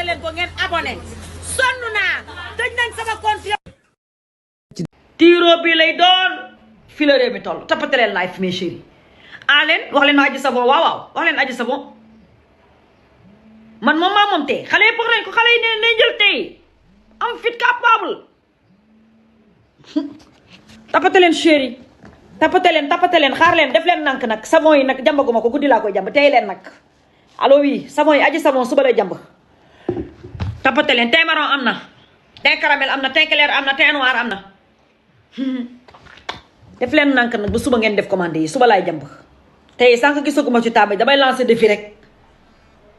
leen ko ngeen abonné sonn naa tëj nañ sama compte. tiro bi lay doon fi la réew mi toll tappate leen live mes chéris leen wax leen ma Adji Savon waaw wax leen Adji Savon man moom maa moom tey xale yi wax nañ ko xale yi ne jël tey am fit capable tappate leen chéri tappate leen xaar leen def leen nank nag savon yi nag jàmbaguma ko guddi laa koy jàmb tey leen nag allo oui savon yi Adji Savon suba lay jàmb tappate leen tey marron am na tey caramel am na tey clair am na tey noir am na def leen nank nag ba suba ngeen def commande yi suba laay jàmb tey sànq gisaguma ci table damay lancer défi rek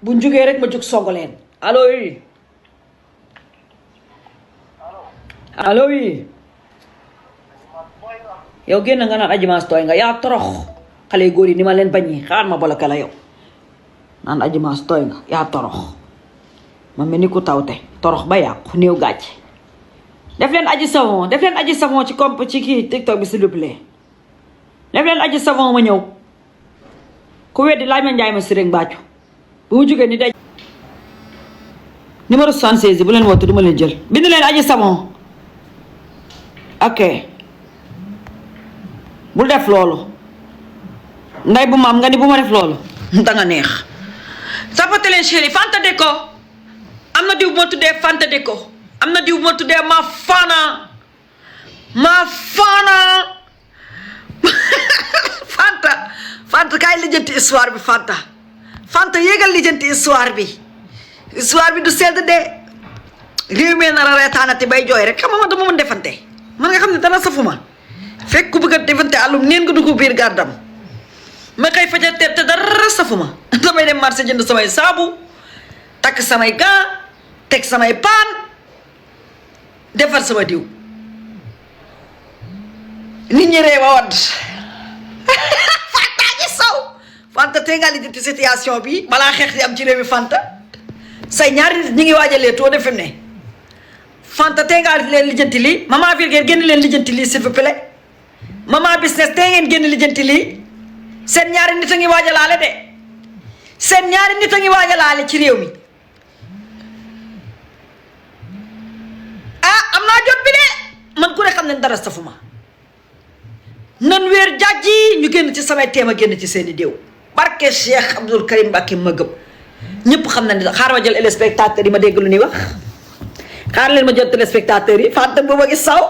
bu jugee rek ma jug songu leen allo oui allo oui yow génn nga naan Adji Mass tooy nga yaa torox xale yu góor yi ni ma leen bañee xaar ma bloqué la yow naan Adji Mass tooy nga yaa torox ma mel ni ku tawte torox ba yàqu néew gàcce def leen Adji Savon ci comp ci kii TikTok bi s'il vous plaît def leen Adji Savon ma ñëw ku weddi laaj ma njaay ma si rek mbàccu bu mu jógee ni day numéro 76 bu leen woote du ma leen jël bind leen Adji Savon ok bul def loolu nday bu maam nga ni bu ma def loolu danga neex tappate leen chéri Fanta Déco am na diw bu ma tuddee Fanta Déco am na diw bu ma tuddee ma faana Fanta kaay lijjanti histoire bi Fanta yéegal lijjanti histoire bi du sedd de réew mi nar a reetaanati bay jooy rek xam nga man dama mën defante man nga xam ne dara safuma fekk ku bëgg a defante àllum neen nga dugg biir gàrdam ma koy faja te dara safuma damay dem marché jënd samay saabu takk samay gants teg samay paan defar sama diw nit ñi réew a wadd Fanta ji sow Fanta te nga lijjanti situation bi balaa xeex di am ci réew mi Fanta say ñaari nit ñi ngi waajalee too defem ne Fanta te nga leen lijjanti lii maman Virgile génn leen lijjanti lii s'il vous plaît maman business te ngeen génn lijjanti lii seen ñaari nit a ngi waajalaale de seen ñaari nit a ngi waajalaale ci réew mi am naa jot bi de man ku ne xam ne dara safuma nan weer jàjji ñu génn ci samay teem a génn ci seeni déew barke Cheikh Abdoul Karim Mbacké ma gëm ñëpp xam na ne xaar ma jël téléspectateurs yi ma dégg lu ñuy wax xaar leen ma jël téléspectateurs yi Fanta booba gi saw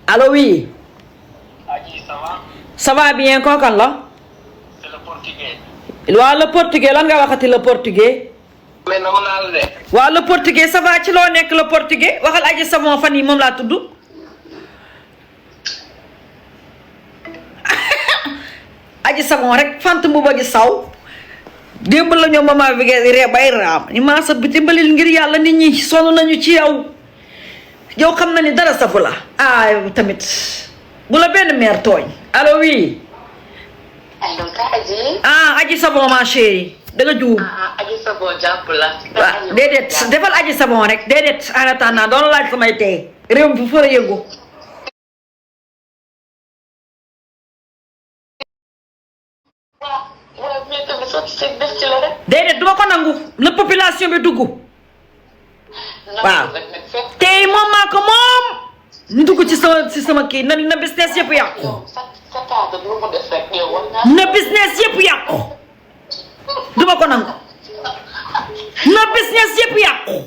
allo oui ça va bien kookan la c'est le portugais. waaw le portugais lan nga waxati le portugais mais na naa la de. waaw le portugais ça va ci loo nekk le portugais waxal Adji Savon fan yi moom laa tudd Adji Savon rek Fanta booba gi saw démb la ñoo mama bi ree bay raam ni maa sa bi dimbalil ngir yàlla nit ñi sonn nañu ci yow xam na ni dara safu la tamit bu la benn mère tooñ allo oui allo Adji. Adji Savon ma chérie da nga juum Adji Savon jàpp la. waaw déedéet defal Adji Savon rek déedéet en attendant doon laaj samay tey réew mi fu fër a yëngu déedéet duma ko nangu na population bi dugg waaw tey moom maa ko moom ñu dugg ci sama kii na business yëpp yàqu na business yëpp yàqu duma ko nangu na business yëpp yàqu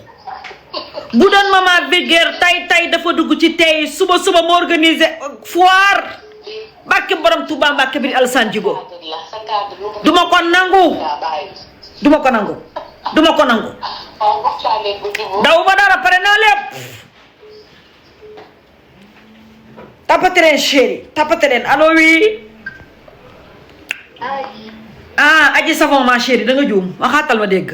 bu doon Maman Virgile tay dafa dugg ci tey suba ma organiser foire Mbàkke borom Touba Mbàkke bi Alassane Djigo duma ko nangu daw ma dara pare naa lépp tappate leen chéri tappate leen allo oui Adji Savon ma chéri da nga juum waxaatal ma dégg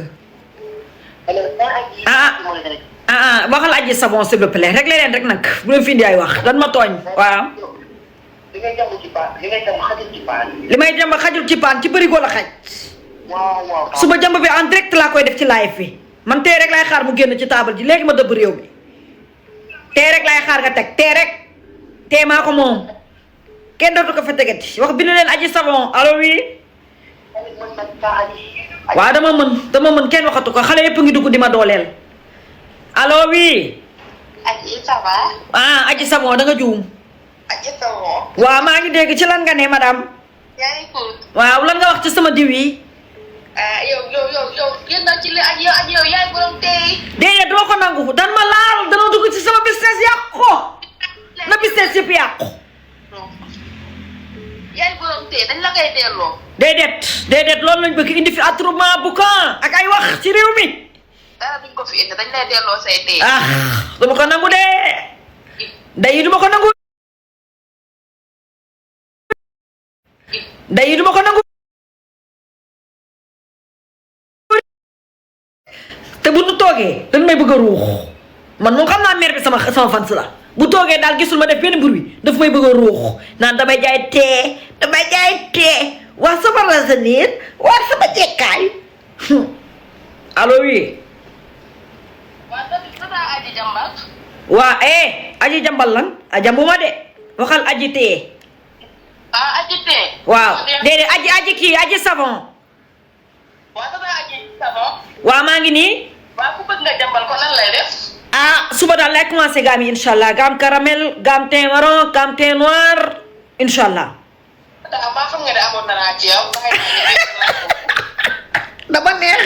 waxal Adji Savon s'il vous plaît rek leen rek nag bu leen fi indi ay wax dan ma tooñ waaw li may jàmb xajul ci paan ci bërigo la xaj suba jàmb bi en direct laa koy def ci live bi man tey rek laay xaar mu génn ci table ji léegi ma dëbb réew mi tey rek laay xaar nga teg tey rek tey maa ko moom kenn dootu ko fa tegati wax bind leen Adji Savon allo oui waaw dama mën kenn waxatu ko xale yëpp ngi dugg di ma dooleel allo oui. Aji ça va. ah Aji Savon da nga juum. Aji Savon. waaw maa ngi dégg ci lan nga ne madame. yaa ngi ko. waaw lan nga wax ci sama diw yi. yow génn ci li aji yow yaay borom tey. déedéet doo ko nangu dan ma laal dana dugg ci sama business yàqu ko na business yëpp yàqu. yaay borom tey dañ la koy delloo. déedéet loolu lañ bëgg indi fi attroupement bu kan ak ay wax ci réew mi. dara duñ ko fi indi dañ lay delloo say tey. duma ko nangu de day duma ko nangu. day duma ko nangu. te bu nu toogee dañ may bëgg a ruux man moom xam naa mère bi sama fans la bu toogee daal gisul ma def benn bruit daf may bëgg a ruux naan damay jaay tee waa sama raisonnier waa sama jekkaay allo oui. waa tata aji jambal. waa aji jambal lan a jambuma de waxal aji tee. aji tee. waaw déedéet aji kii aji savon. waa tata aji savon. waa maa ngi nii. waa ku bëgg nga jambal ko nan lay def. suba daal lay commencé gaam yi incha allah gaam caramel gaam teint marron gaam teint noir incha allah. maa xam nga ne amoon naa ci yow. dama neex.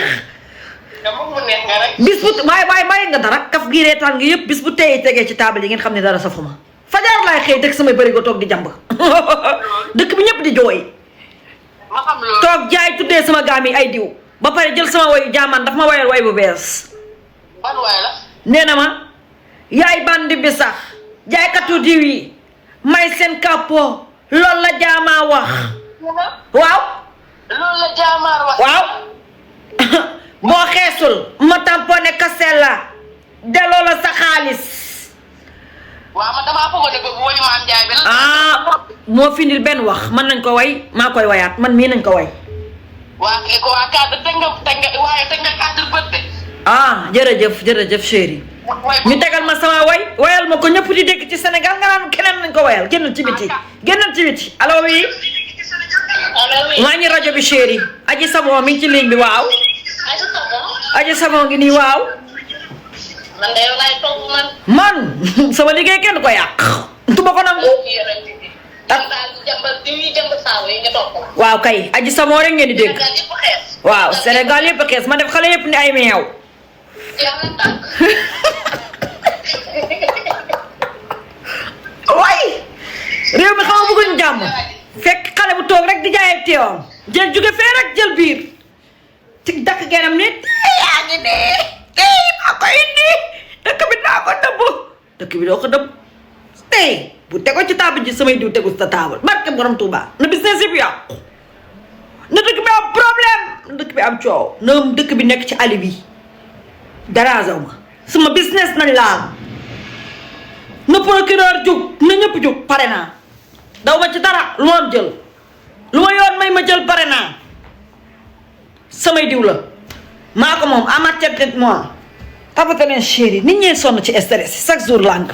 dama mu neex nga rek. bis bu may nga dara kaf gi reetaan nga yëpp bis bu tey tegee ci table yi ngeen xam ne dara safuma fajar laay xëy teg samay bëri go toog di jàmb dëkk bi ñëpp di jooy. ma xam loolu. toog jaay tuddee sama gaam yi ay diw ba pare jël sama woyu jaamaan daf ma woyal way bu bees. ban waay la. nee na ma yaay bandi bi sax jaaykatu diw yi may seen kàppoo loolu la jaamaa wax. waaw. loolu la jaamaar wax. waaw boo xeesul ma tamponné kaseel la delloo la sa xaalis. waaw man damaa foog ne boobu woyu maam Njaay bi la. moo findil benn wax man nañ ko way maa koy wayaat man mii nañ ko way. waa cadre teg nga cadre bët de. jërëjëf chéri ñu tegal ma sama wayal ma ko ñëpp di dégg ci Sénégal nga naan keneen nañ ko wayal génnal ci biti allo oui. maa ngi rajo bi chéri Aji Savon mi ngi ci ligne bi waaw. Aji Savon ngi nii waaw. man de yow laay toog man sama liggéey kenn ko yàq. tuma ko nangu. waaw kay Aji Savon rek ngeen di dégg. waaw Sénégal yëpp xees ma def xale yëpp ni ay meew. waay réew mi xaw ma bëgguñ jàmm fekk xale bu toog rek di jaayee teewam jël jóge fee rek jël biir ci dakk genam ni yaa ngi nii maa ko indi dëkk bi naa ko dëbb dëkk bi doo ko dëbb tey bu tego ci table ji samay diw tegu sa table barke borom Tuuba na business yi yàqu na dëkk bi am problème na dëkk bi am coow na dëkk bi nekk ci ali bi darasaw ma suma business nañ laal na procureur jóg na ñëpp jóg pare naa daw ma ci dara lu ma am jël lu ma yoon may ma jël pare naa samay diw la maa ko moom amatet moi tapate leen chéri nit ñee sonn ci stress chaque jour làng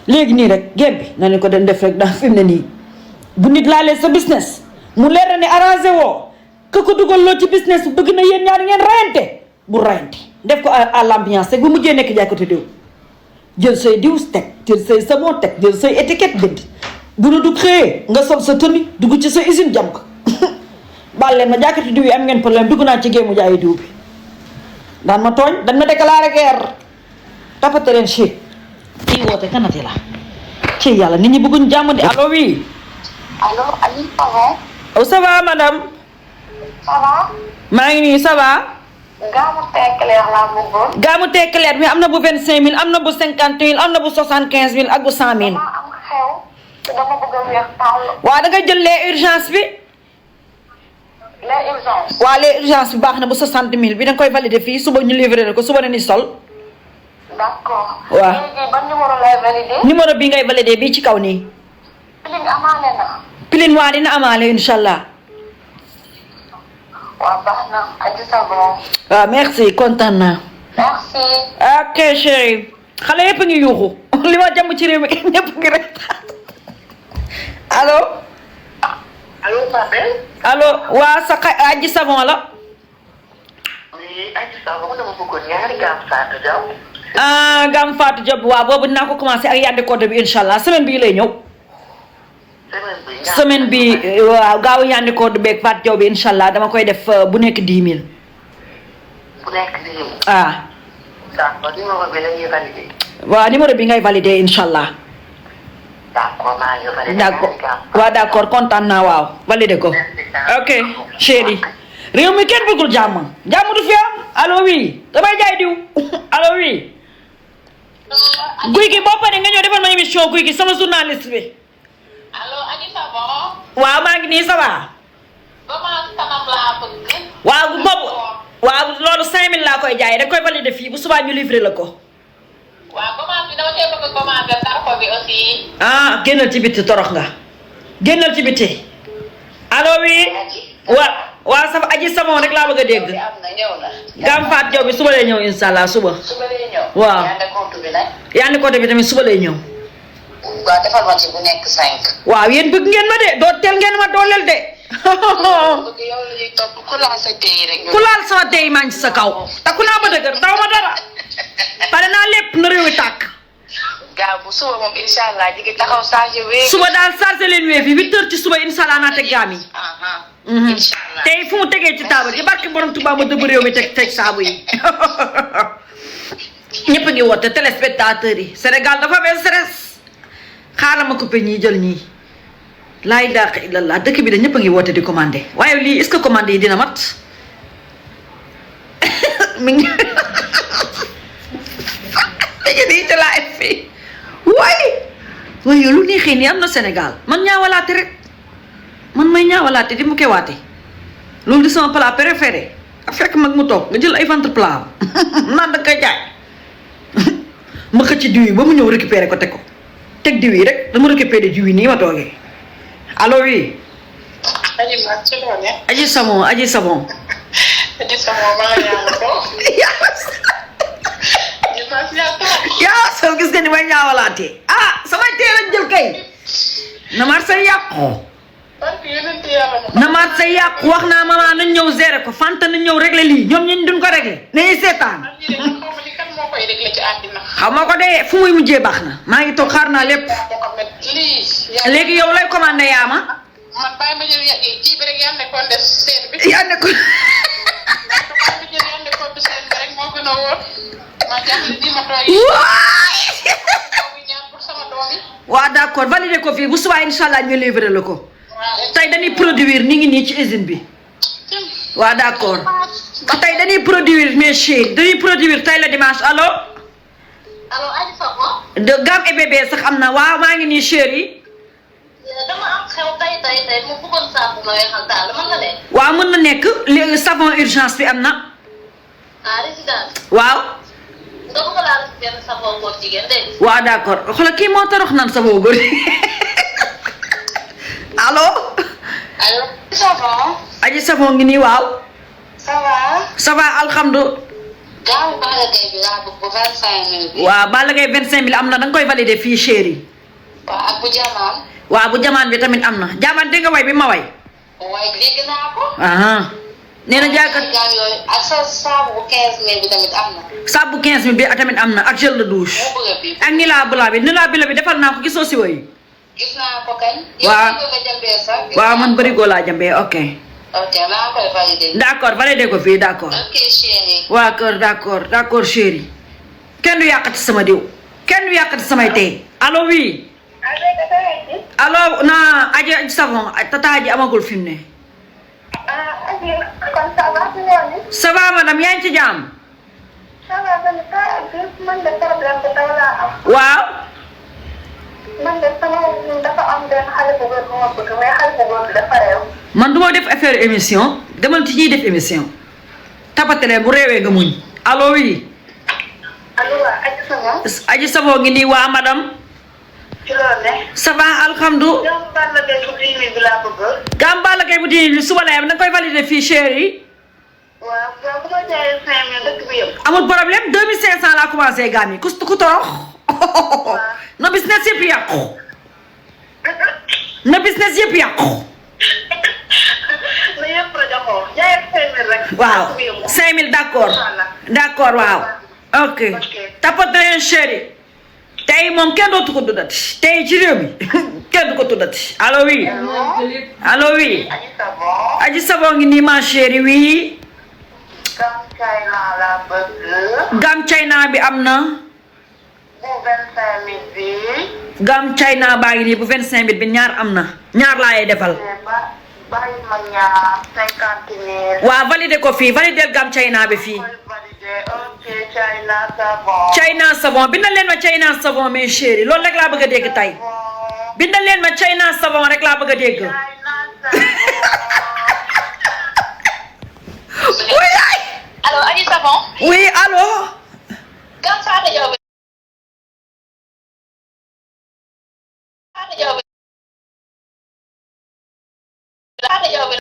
léegi nii rek gém bi na leen ko den def rek ndax fi mu ne nii bu nit laalee sa business mu leer ne arrangé woo ka ko dugal loo ci business bu bëgg na yéen ñaari ngeen rayante bu rayante def ko à l'ambiance rek bu mujjee nekk jaay ko te diw jël say diw teg jël say savon teg jël say étiquette bind bu nu du xëyee nga sol sa tenue dugg ci sa usine jam ko baal leen ma jàkkati diw yi am ngeen problème dugg naa ci géemu jaayi diw bi daan ma tooñ dañ ma déclaré guerre tapate leen chi kii woote kanati la ci yàlla nit ñi bëgguñ jàmm di allo oui. allo Aliou ça va. oh ça va madame. ça va. maa ngi nii ça va. gaamu tee clair laa bëggoon. gaamu tee clair mi am na bu 25000 am na bu 50000 am na bu 75000 ak bu 100000. dama am xew. te dama bëgg a weex tàll. waaw da nga jël les urgences bi. les urgences. waaw les urgences bi baax na bu 60000 bi da nga koy valider fii suba ñu livré ko suba dañuy sol. d'accord. waaw léegi ban numéro lay valider. numéro bi ngay valider bii ci kaw nii. Piling amaale na. Piline waa dina amaale incha allah. waaw baax na Aji Savon. waaw merci kontaan naa. merci. ok chéri xale yëpp a ngi yuuxu li ma jàmm ci réew mi ñëpp ngi rek allo. allo Fapal. allo waa sa Aji Savon la. oui Aji Savon dama bëggoon ñaari gaam Fatou Diaw. Gam Fatou Diop waaw boobu dinaa ko commencé ak Yande Codé bi incha allah semaine bii lay ñëw. semaine bi waaw gaaw Yande Codé beeg Fatou Diop bi incha allah dama koy def bu nekk 10 000. bu nekk 10 000. ah. d'accord numéro bi la ñuy validé. waaw numéro bi ngay validé incha allah. d'accord maa ngi validé. d'accord waaw d'accord kontaan naa waaw validé ko. ok chéri réew mi kenn bëggul jàmm jàmm du fi am allo oui damay jaay diw allo oui. guy gi boo paree nga ñëw defal ma émission guy gi sama journaliste bi. allo Adji Savon. waaw maa ngi nii ça va. comment kanam laa bëgg. waaw boobu waaw loolu 5000 laa koy jaay rek koy valider fii bu subaa ñu livré la ko. waaw commande bi dama cee bëgg a commandé sarko bi aussi. ah génnal ci biti torox nga génnal ci biti allo oui. waa sa Adji Savon rek laa bëgg a dégg. am na ñëw na. Gam Fatou Diop bi suba lay ñëw incha allah suba. suba lay ñëw. waaw Yande Codé bi nag. Yande Codé bi tamit suba lay ñëw. waaw defal ma ci bu nekk 5. waaw yéen bëgg ngeen ma de doo teel ngeen ma dooleel de. bëgg yow la ñuy topp ku laal sa tey rek. ku laal sama tey maa ngi ci sa kaw takku naa ba dëgër daw ma dara pare naa lépp na réew mi tàkk. gaaw bu suba moom incha allah ñu ngi taxaw chargé wéer. suba daal chargé leen wéef yi 8 heures ci suba incha allah naa teg gaam yi. incha allah tey fu mu tegee ci taabal ji barke borom Tuubaa ma dëbb réew mi teg saabu yi. ñëpp a ngi woote téléspectateurs yi Sénégal dafa amee stress xaaral ma coupé ñii jël ñii laa ilaaha illallah dëkk bi de ñëpp a ngi woote di commandé waaye lii est-ce que commandé yi dina mat mi ngi nii te laa fii waaye lu neexee nii am na Sénégal man ñaawalaate rek man may ñaawalaate di mu kewaate loolu di sama plat préféré a fekk mag mu toog nga jël ay ventre plat naan da koy jaay ma xëcc diw yi ba mu ñëw récupéré ko teg ko teg diw yi rek dama récupéré diw yi nii ma toogee allo oui. Adji Savon Adji Savon. Adji Savon maa ngi ñaan ko. yaa soo gis nga ni may ñaawalaatee ah samay teel a jël kay na marché yàqu na marché yàqu wax naa maman nañ ñëw gérer ko Fanta nañ ñëw régler lii ñoom ñun duñ ko régler nañuy seetaan xaw ma ko de fu muy mujjee baax na maa ngi toog xaar naa lépp léegi yow lay commandé yaa ma man bàyyi ma jël kii bi rek yaa nekkoon def seet bi. yaa nekkoon. bàyyi ma jël yaa nekkoon def seet bi rek moo gën a wóor. ma jaaxle nii ma doy. pour sama doom yi. waaw d'accord validé ko fii bu subaa incha allah ñu livré la ko. tey dañuy produire ni ngi nii ci usine bi. waaw d'accord tey dañuy produire mes chéris dañuy produire tey la dimanche allo. allo Adji Savon. de Gam et bébé sax am na waaw maa ngi nii chéri. dama am xew tey mu bëggoon saabu ma weexal daal mën na de. waaw mën na nekk léegi savon urgence bi am na. ah résidence. waaw. nga bëgg laa def benn savon góor jigéen dégg nga. waaw d'accord xoolal kii moo tarox naan savon góor allo. allo. Savon. Adji Savon ngi nii waaw. ça va. ça va alhamdulilah. gaaw Balla Gaye bi laa bëgg bu 25000 bi. waaw Balla Gaye 25000 am na da nga koy valider fii chéri. waaw ak bu jamaan. waaw bu jamaan bi tamit am na jamaan dégg nga way bi ma way. waaye dégg naa ko. nee na jaaykat yooyu ak sa saabu bu 15000 bi tamit am na. saabu 15000 bi tamit am na ak gel de douche. moo bëgg a bi. ak nilaa bula bi defal naa ko gisoo si woy. gis naa ko kañ. waaw yow nga jëmbee sax. waaw man bëri goo laa jëmbee ok. ok maa koy valider. d'accord valider ko fii d'accord. ok chérie. waa kër d'accord chéri. kenn du yàqati sama diw. kenn du yàqati samay tey. allo oui. allo naa Adji Savon tata ji amagul fi mu ne. kon ça va si yoon yi. ça va madame yaa ngi ci jàmm. ça va man de problème bu taw laa am. waaw. man de sama dafa am benn xale bu góor bu ma bëgg mais xale bu góor bi dafa réew. man du ma def affaire émission demal ci ñuy def émission. tapatele bu réewee nga muñ. allo oui. allo waa Adji Savon. Adji Savon ngi nii waa madame. ci loolu ne. ça va alhamdulilah. yow Balla Gaye bu 10 000 bi laa bëgg. Gam Balla Gaye bu 10 000 suba la yam da nga koy valider fii chéri. waaw bu ma jaayee 5000 dëkk bi yëpp. amul problème 2500 laa commencé gaam yi ku torox. no business yëpp yàqu. no business yëpp yàqu. na yëpp la joxoo jaayee 5000 rek. waaw 5000 d'accord. d'accord waaw. ok tapote chéri tey moom kenn dootu ko tuddati tey ci réew mi kenn du ko tuddati allo oui allo oui Aji Savon. Aji Savon ngi nii ma chéri oui Gam China la bëgg. gam China bi am na Bu 25 000 bi. gam China baa ngi nii bu 25 000 bi ñaar am na ñaar laay defal Bàyyi ma ñaar 50 000. waa validé ko fii validé gam China bi fii Validé. Ok, China Savon. China Savon bindal leen ma China Savon mes chéri loolu rek laa bëgg a dégg tey bindal leen ma China Savon rek laa bëgg a dégg China Savon. oui ay allo Aji Savon. oui allo Gam Fatou Diop. Fatou Diop. Fatou Diop.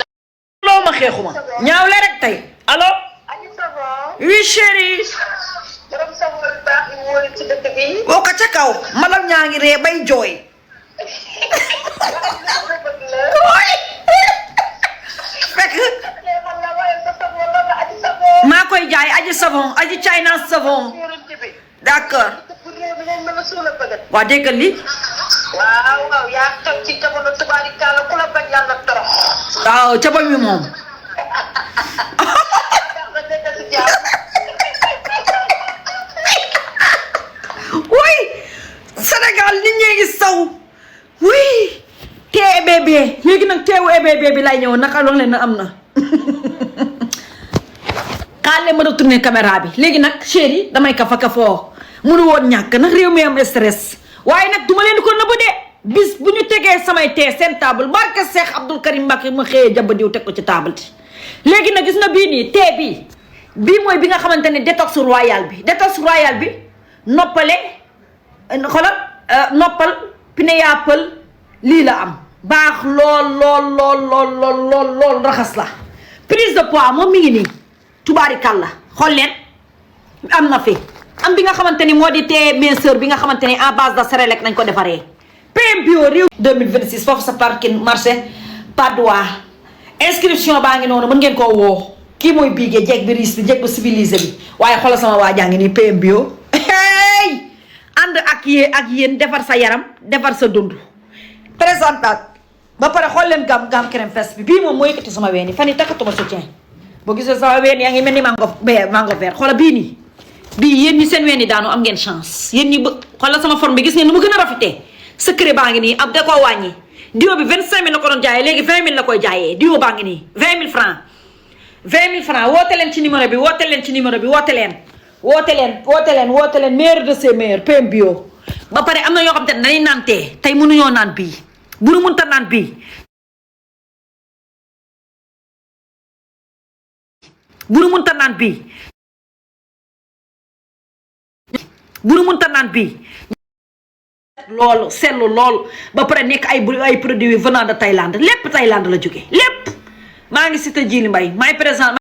loo ma xeexuma ñaaw le rek tey allo Aji Savon. oui chéri Borom savon yu baax yi wóor ci dëkk bi. woo ko ca kaw malam ñaa ngi ree bay jooy fekk Man la waaye sa savon la Aji Savon. maa koy jaay Aji Savon Aji China Savon d'accord Pour réew mi leen mën a suul a bëgg. waa déggal li Waaw waaw yaa xew ci jamono tubaarikàlla ku la bañ yàlla torox. waaw ca bañ mi moom Nga nekk si jàmm. oui Sénégal nit ñee ngi saw oui TBB léegi nag teewu EBB bi lay ñëw naka loolu leen na am na xaale ma retourné caméra bi léegi nag chéri damay kafa kafoo mënu woon ñàkk nag réew mi am stress waaye nag duma leen ko nëbb de bis bu ñu tegee samay tee seen table barke Cheikh Abdoul Karim Mbacké ma xëyee jaba diw teg ko ci table ti léegi nag gis nga bii nii tee bii mooy bi nga xamante ne détox royal bi noppale xoolal noppal pineapple lii la am baax lool raxas la prise de poids moom mi ngi nii tubaarikàlla xool leen am na fi am bi nga xamante ni moo di tee minceur bi nga xamante ni en base de céréales nañ ko defaree PM bio réew 2026 foofu sa parking marché Padois inscription baa ngi noonu mën ngeen koo woo kii mooy biigee jeeg bi riis bi jeeg bu civilisé bi waaye xoolal sama waa jaa ngi nii PM bio hey ànd ak yéen defar sa yaram defar sa dund présentat ba pare xool leen gam crème fesse bi bii moom moo yëkkati sama ween yi fan yi takkatuma soutien boo gisee sama ween yaa ngi mel ni mango vert xoola bii nii bii yéen ñi seen ween yi daanu am ngeen chance yéen ñi xoola sama forme bi gis ngeen nu mu gën a rafetee secret baa ngi nii ab da koo wàññi diwo bi 25000 la ko doon jaayee léegi 20000 la koy jaayee diwo baa ngi nii 20000 francs 20000 francs woote leen ci numéro bi woote leen meilleur de ces meilleurs PM bio ba pare am na yoo xam te ne dañuy naan tey mënuñoo naan bii bu nu mënta naan bii loolu seetlu lool ba pare nekk ay produits venant de Thaïlande lépp Thaïlande la jóge lépp maa ngi cité Djily Mbaye maay présent